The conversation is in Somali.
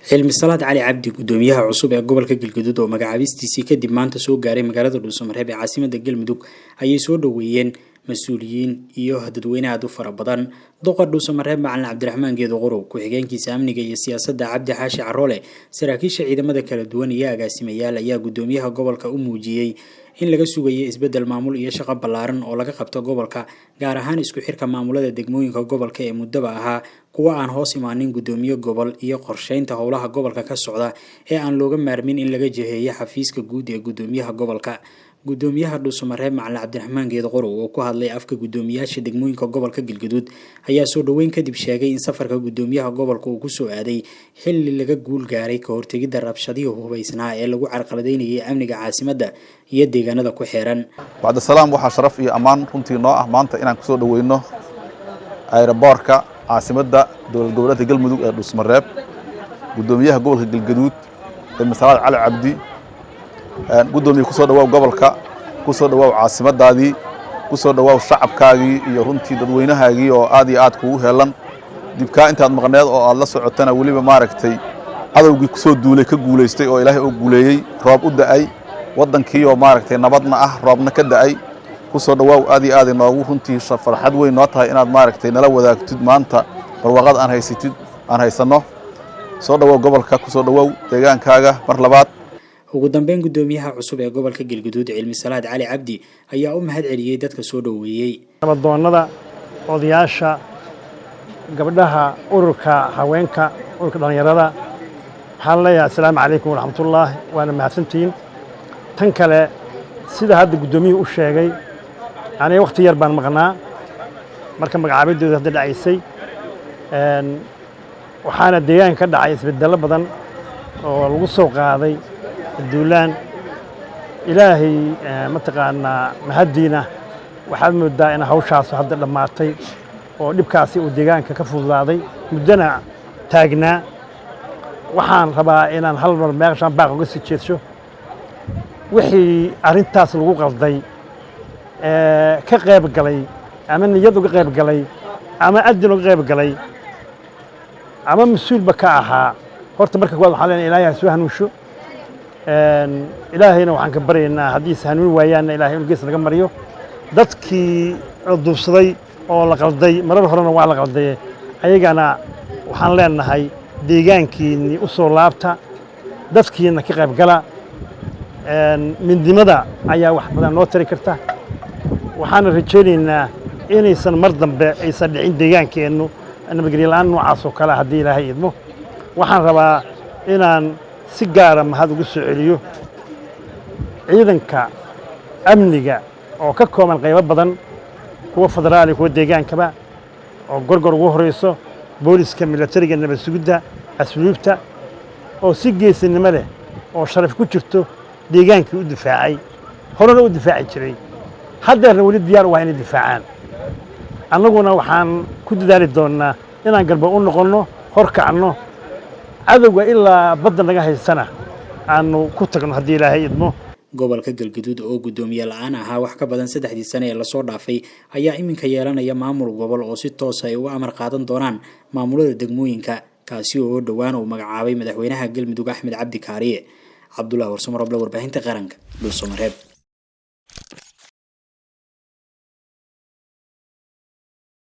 Cilmi Salaad Cali Cabdi, gudoomiyaha cusub ee gobolka Galgaduud oo magacaabistiisii kadib maanta soo gaaray magaalada Dhuusamareeb ee caasimada Galmudug, ayay soo dhoweeyeen mas-uuliyiin iyo dadweyne aad u fara badan. Duqa Dhuusamareeb Macalin Cabdiraxmaan Geedo Qorow, ku-xigeenkiisa amniga iyo siyaasadda Cabdi Xaashi Caroole, saraakiisha ciidamada kala duwan iyo agaasimayaal ayaa gudoomiyaha gobolka u muujiyey in laga sugayo isbeddel maamul iyo shaqo ballaaran oo laga qabto gobolka, gaar ahaan isku xirka maamulada degmooyinka gobolka ee muddaba ahaa kuwa aan hoos imaanin gudoomiye gobol, iyo qorsheynta howlaha gobolka ka socda ee aan looga maarmin in laga jiheeyo xafiiska guud ee gudoomiyaha gobolka. Gudoomiyaha Dhuusamareeb Macalin Cabdiraxmaan Geedo Qorow oo ku hadlay afka gudoomiyaasha degmooyinka gobolka Galgaduud ayaa soo dhoweyn kadib sheegay in safarka gudoomiyaha gobolka uu kusoo aaday xilli laga guul gaaray ka hortegidda rabshadihii hubaysnaa ee lagu carqaladeynayay amniga caasimadda iyo deegaanada ku xeeran. Bacdisalaam, waxaa sharaf iyo ammaan runtii noo ah maanta inaan kusoo dhoweyno ayraboorka caasimadda dowlad goboleedka Galmudug ee Dhuusamareeb gudoomiyaha gobolka Galgaduud Cilmi Salaad Cali Cabdi. Gudoomiye, kusoo dhawaaw gobolka, kusoo dhawaaw caasimadaadii, kusoo dhawaaw shacabkaagii iyo runtii dadweynahaagii oo aad iyo aad kugu heelan dibkaa intaad maqneed oo aad la socotana weliba maaragtay cadowgii kusoo duulay ka guulaystay oo Ilaahay oo guuleeyey, roob u da'ay waddankii oo maaragtay nabadna ah, roobna ka da'ay. Kusoo dhawaaw, aad iyo aad inoogu runtii farxad weyn noo tahay inaad maaragtay nala wadaagtid maanta barwaaqada aan haysatid aan haysanno. Soo dhawaaw gobolka, kusoo dhawaaw deegaankaaga mar labaad. Ugu dambeyn, gudoomiyaha cusub ee gobolka Galgaduud Cilmi Salaad Cali Cabdi ayaa u mahad celiyey dadka soo dhoweeyey. Nabadoonnada, odayaasha, gabdhaha, ururka haweenka, ururka dhallinyarada, waxaan leeyahay assalaamu calaykum waraxmatullaah, waana mahadsantihiin. Tan kale, sida hadda guddoomiyuhu u sheegay, aniga wakhti yar baan maqnaa marka magacaabidooda hadda dhacaysay, waxaana deegaanka ka dhacay isbeddello badan oo lagu soo qaaday duulaan. Ilaahay mataqaanaa mahaddiina, waxaad moodaa in hawshaasu hadda dhammaatay oo dhibkaasi uu deegaanka ka fududaaday muddona taagnaa. Waxaan rabaa inaan hal mar meeshaan baaq uga sii jeedsho wixii arrintaas lagu qalday ka qayb galay, ama niyad uga qayb galay, ama adin uga qayb galay, ama mas-uulba ka ahaa. Horta marka koowaad waxaan leenahay Ilaahay ha soo hanuunsho. Ilaahayna waxaan ka baryaynaa haddii is hanuuni waayaanna Ilahay inuu gees naga mariyo. Dadkii la duubsaday oo la qalday, marar horena waa la qaldaye, ayagana waxaan leenahay deegaankiinni u soo laabta, dadkiina ka qayb gala. Midnimada ayaa wax badan noo tari karta. Waxaana rajaynaynaa inaysan mar dambe aysan dhicin deegaankeennu nabadgelyo la'aan noocaas oo kale haddii Ilaahay idmo. Waxaan rabaa inaan si gaara mahad ugu soo celiyo ciidanka amniga oo ka kooban qaybo badan, kuwa federaal iyo kuwa deegaankaba, oo Gorgor ugu horreyso, booliska, milatariga, nabad sugidda, asluubta, oo si geesinimo leh oo sharaf ku jirto deegaankii u difaacay, horena u difaaci jiray, haddeerna weli diyaar u ah inay difaacaan. Annaguna waxaan ku dadaali doonnaa inaan garba u noqonno, hor kacno, cadowga ilaa badda naga haystana aanu ku tagno haddii Ilaahay idmo. Gobolka Galgaduud oo gudoomiye la-aan ahaa wax ka badan 3dii sane ee lasoo dhaafay ayaa iminka yeelanaya maamul gobol oo si toosa ay uga amar qaadan doonaan maamulada degmooyinka, kaasi oo dhowaan uu magacaabay madaxweynaha Galmudug Axmed Cabdi Kaariye. Cabdullahi Warsamo Roble, warbaahinta qaranka, Dhuusamareeb.